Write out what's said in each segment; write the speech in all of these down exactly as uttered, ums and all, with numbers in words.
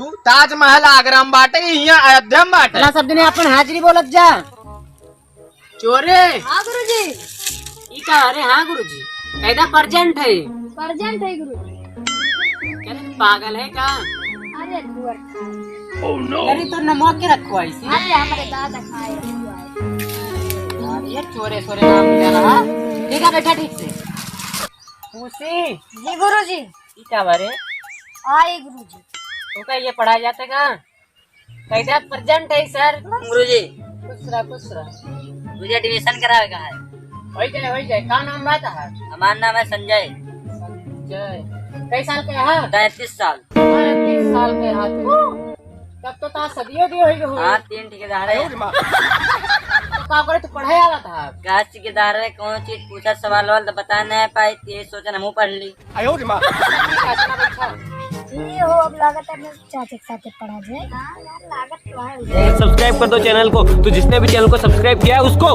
तू ताजमहल आगरा में बाटे, यहाँ अयोध्या में बाटे। चला सब जने अपन हाजिरी बोलत जा। चोरे। हाँ गुरुजी। ई का? अरे हाँ गुरुजी, कैदा present है। Present है गुरुजी। क्या रे, पागल है का? अरे धुआं। अरे तो नमक के रखो ऐसे। अरे हमारे दादा खाए हुआ है। यार, ये चोरे सोरे नाम ले रहा। ठीक है, बैठा ठीक से। खुशी। जी गुरुजी। ई का बारे? आई गुरुजी। तो का ये पढ़ा जाते का? कैदा present है सर। गुरुजी। खुश रह, खुश रह। मुझे admission करावे का है। होई जाए, होई जाए। का नाम बा तहार? हमार नाम है संजय। संजय। कई साल के है? तैंतीस साल। तैंतीस साल के है तू। तब तो तार सदियो दियो होई गयो। हाँ, तीन ठेकेदार है। तो का करे, तू पढ़े आवा था? का ठेकेदार है, कौन चीज पूछा, सवाल वाल तो बता नहीं पाई, ये सोचन हमहू पढ़ ली। आयो रे माँ। ये हो, अब लागत है मैं चाचा के साथ पढ़ा जाए। हाँ यार, लागत तो है। Subscribe कर दो channel को। तो जिसने भी channel को subscribe किया है उसको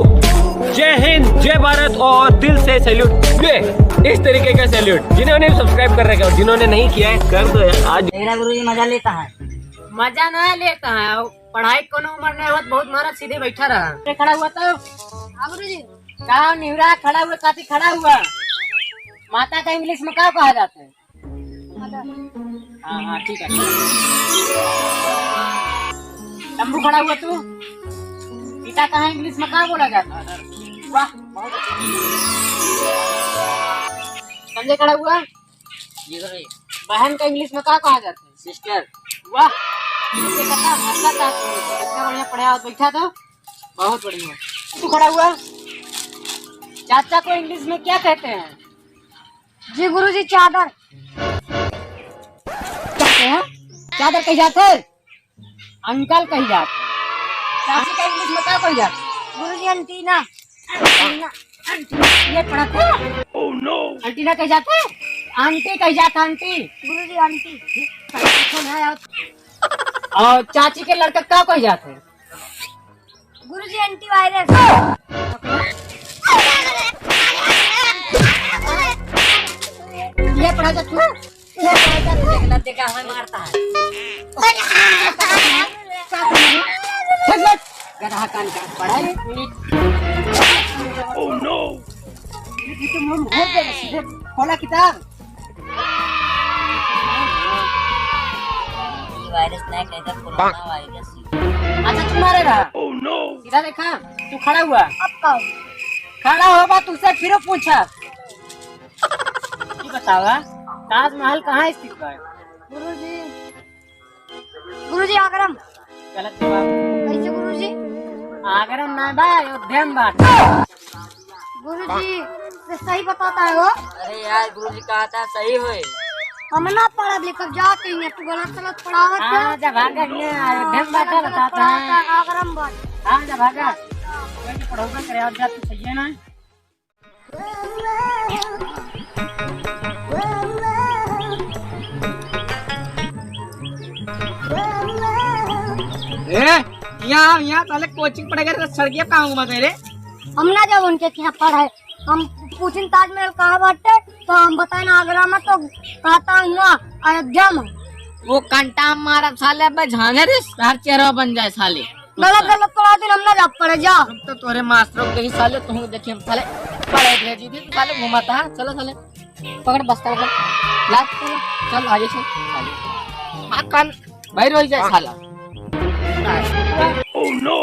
जय हिंद, जय भारत और दिल से salute। ये इस तरीके का salute। जिन्होंने भी subscribe कर रखा है और जिन्होंने नहीं किया है, कर दो यार आज। मेरा गुरुजी मजा लेता है। मजा ना लेता है, पढ़ाई कोनो उम्र नहीं होत, बहुत मारा सीधे बैठा रहा। पे खड़ा हुआ तो। हाँ गुरुजी। का निहुरा खड़ा हुआ, काफी खड़ा हुआ। माता का English में का कहा जाता है? हाँ, हाँ, ठीक है। तंबू खड़ा हुआ तू। पिता कहाँ English में कहाँ बोला जाता है? वाह, बहुत अच्छा। संजय खड़ा हुआ। जी सर। बहन का English में क्या कहा जाता है? Sister। वाह, ये पता, हंसा था। इतना बढ़िया पढ़ा और बैठा तो। बहुत बढ़िया। तू खड़ा हुआ। चाचा को English में क्या कहते हैं? जी गुरुजी, चादर। कहते हैं? चादर कही जाते हैं? Uncle कही जाते हैं। चाची का English में क्या कही जाते हैं? गुरुजी, antenna। Antenna। Antenna। ये पढ़ा था? Antenna कही जाते हैं? Aunty कही जाते हैं, aunty। गुरुजी, aunty। और चाची के लड़का क्या कही जाते हैं? गुरुजी, antivirus। ये पढ़ा जा तू। ये पढ़ा जा तू। देख ला, देखा, हमें मारता है। गधा कान का पढ़ा है। Oh no! ये तो मुंह घोर दे, सीधे खोला किताब। ये virus नहीं कहते, कोरोना virus। अच्छा, तू मारे रहा। Oh no! सीधा देखा, तू खड़ा हुआ। अब का? खड़ा होबा, तुझसे फिर पूछा। ये बतावा, ताजमहल कहाँ स्थित बा? गुरुजी, गुरुजी, आगरा में। गलत जवाब। कैसे गुरुजी? आगरा में ना बा, अयोध्या में बा। गुरुजी, ये सही बताता है वो। अरे यार, गुरुजी कहा था सही होए। हम ना पढ़ब लिखब, जाते ही तू गलत सलत पढ़ावत है। हाँ, जा भागा, ये अयोध्या में बात है, गलत बताता है। पढ़ाता है, आगरा में बात। हाँ, जा भागा। कोई नहीं पढ़ोगा करे, आप जा, तू सही है ना? ए, यहाँ, यहाँ साले कोचिंग पढ़े गए, सड़किया कहाँ घुमा रे? हम ना जाब उनके यहाँ पढ़े। हम पूछिन ताजमहल कहाँ बाटे, तो हम बताए ना आगरा में, तो कहता हुआ अयोध्या में। वो कंटा मारा साले, अबे झांझे रे, हर चेहरा बन जाए साले। गलत गलत पढ़ा दिन हम ना जा पढ़े जा। हम तो तोरे मास्टर को देखी साले, तुम देखी हम साले पढ़े भेजी थी, साले घुमाता है, चलो साले। पकड़ बस्ता पकड़। ला, चलो, चल आगे चल। हाँ, कान बाहर हो जाए साला। Oh no!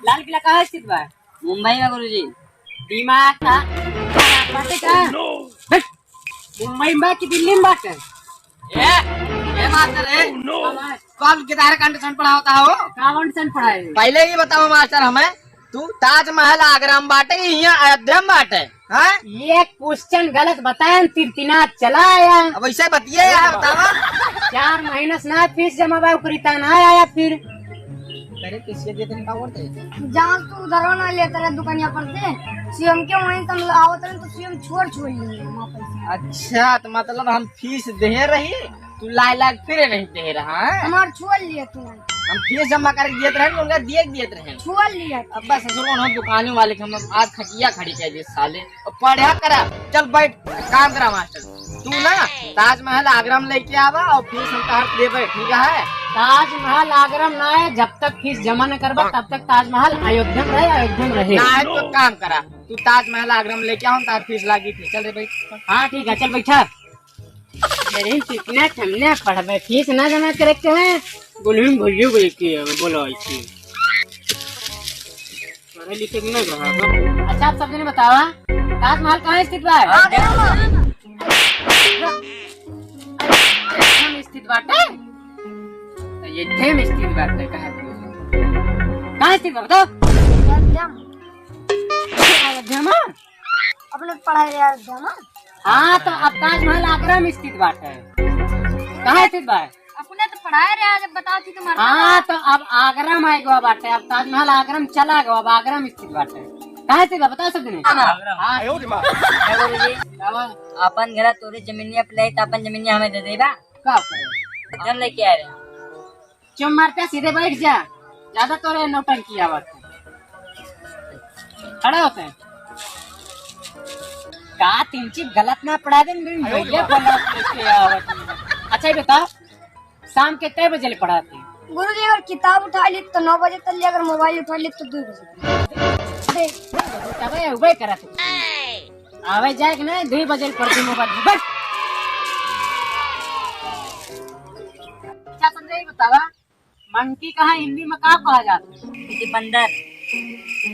लाल किला कहाँ स्थित बा? मुंबई में गुरुजी। दिमाग का बाटे का? हट! मुंबई में बा कि दिल्ली में बाटे? ए, ए मास्टर, ए। कल किधर कंडीशन पढ़ावता हो? कौन से पढ़ाए? पहले ही बताओ मास्टर हमें, तू ताजमहल आगरा में बाटे कि यहाँ अयोध्या में बाटे? हाँ? ये question गलत बताए, तिरतिना चला आया। अब ऐसे बतिए यार, बतावा। चार महीना से ना फीस जमा बा, ओकरी ता ना आया फिर। अरे, किसके देते हैं, का बोलते हैं? जहाँ तू उधारो ना लेता रहे दुकानिया पर से, सीएम के वहीं से हम आवत रहे तो सीएम छोड़ छोड़ लिए वहाँ पर से। अच्छा, तो मतलब हम फीस दे रही, तू लाए लाए फिर नहीं दे रहा है? हमार छोड़ लिए तू। हम फीस जमा करके दिए रहे, उनका दिए दिए रहे। छोड़ लिए। अब बस ससुर को हम दुकानी वाले के हम आज खटिया खड़ी कर दिए साले। अब पढ़ा करा, चल बैठ, काम करा मास्टर। तू ना ताजमहल आगरा में लेके आवा और फीस हम तहार देबे, ठीक है? ताजमहल आगरा में ना है, जब तक फीस जमा न करबा, तब तक ताजमहल अयोध्या में रहे, अयोध्या में रहे। ना है तो काम करा, तू ताजमहल आगरा में लेके आओ, तार फीस लागी फीस। चल रे भाई। हाँ ठीक है, चल बैठा। अरे कितना ठमने पढ़बे, फीस ना जमा करे के है, गुलहिम भैया को लेके आवे, बोलो ऐसे। पढ़े लिखे के ना रहा। अच्छा, आप सब जने बतावा, ताजमहल कहाँ स्थित बा? आगरा में। अयोध्या में स्थित बाटे? तो अयोध्या में स्थित बाटे, कहाँ स्थित बा? कहाँ स्थित बा, बताओ। अयोध्या में। अयोध्या में? अपने पढ़ाई रहे अयोध्या में। हाँ, तो अब ताजमहल आगरा में स्थित बाटे। कहाँ स्थित बा? अपने तो पढ़ाए रहे, जब बताओ थी तो मरता हाँ, रहा। तो अब आगरा में आए गवा बाटे, अब ताजमहल आगरा में चला गवा, अब आगरा में स्थित बाटे। कहाँ स्थित बा, बताओ सब जने। आगरा। हाँ। आयो रे माँ। क्या बोले जी? क्या बोल? अपन घर तोरे जमीनिया पे ले, तो अपन जमीनिया हमें दे देबा। का करे? हम लेके आ रहे हैं। चुप मारते सीधे बैठ जा, ज्यादा तोरे नौटंकी आवत है। खड़े होते हैं। का तीन चीज गलत ना पढ़ा दे, मेरे भैया गलत लेके आवत है। अच्छा, ये बताओ, शाम के कै बजे ले पढ़ाते? गुरुजी, अगर किताब उठा ली तो नौ बजे तक ले, अगर मोबाइल उठा ली तो दो बजे। अरे, तबे उबे करत है। आवे जाए के ना, दो बजे ले पढ़ती मोबाइल में, बस। अच्छा, संजय, ये बतावा, मंकी कहाँ हिंदी में का कहा जाता है? जी, बंदर।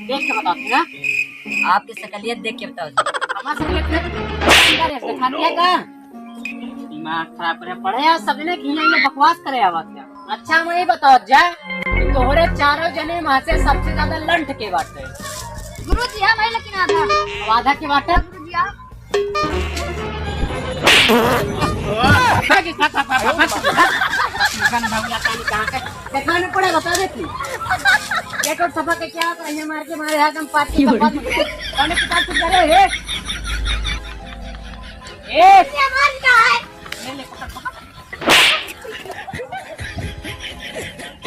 देख के बताओ ना। आपकी शकलियत देख के बताओ जी। हमार शकलियत देख, बंदर है, दिखा दिया का? दिमाग खराब करे, पढ़े यार, सब जने कि यहाँ ये बकवास करे आवा क्या? अच्छा, मैं ये बताओ जा कि तोहरे चारों जने में से सबसे ज्यादा लंठ के बाटे? गुरुजी, हम है लेकिन आधा। अब आधा के बाटे? गुरुजी, आप देखा न भैया, तानी कहाँ के? देखा न पड़े, बता देती। देखो सफा के क्या कर, ये मार के मारे, एकदम पार्टी का पार्टी। कौन किताब तू करे, ए? ए? ये मार क्या है? ले, ले, पकड़, पकड़।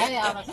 अरे यार, बस।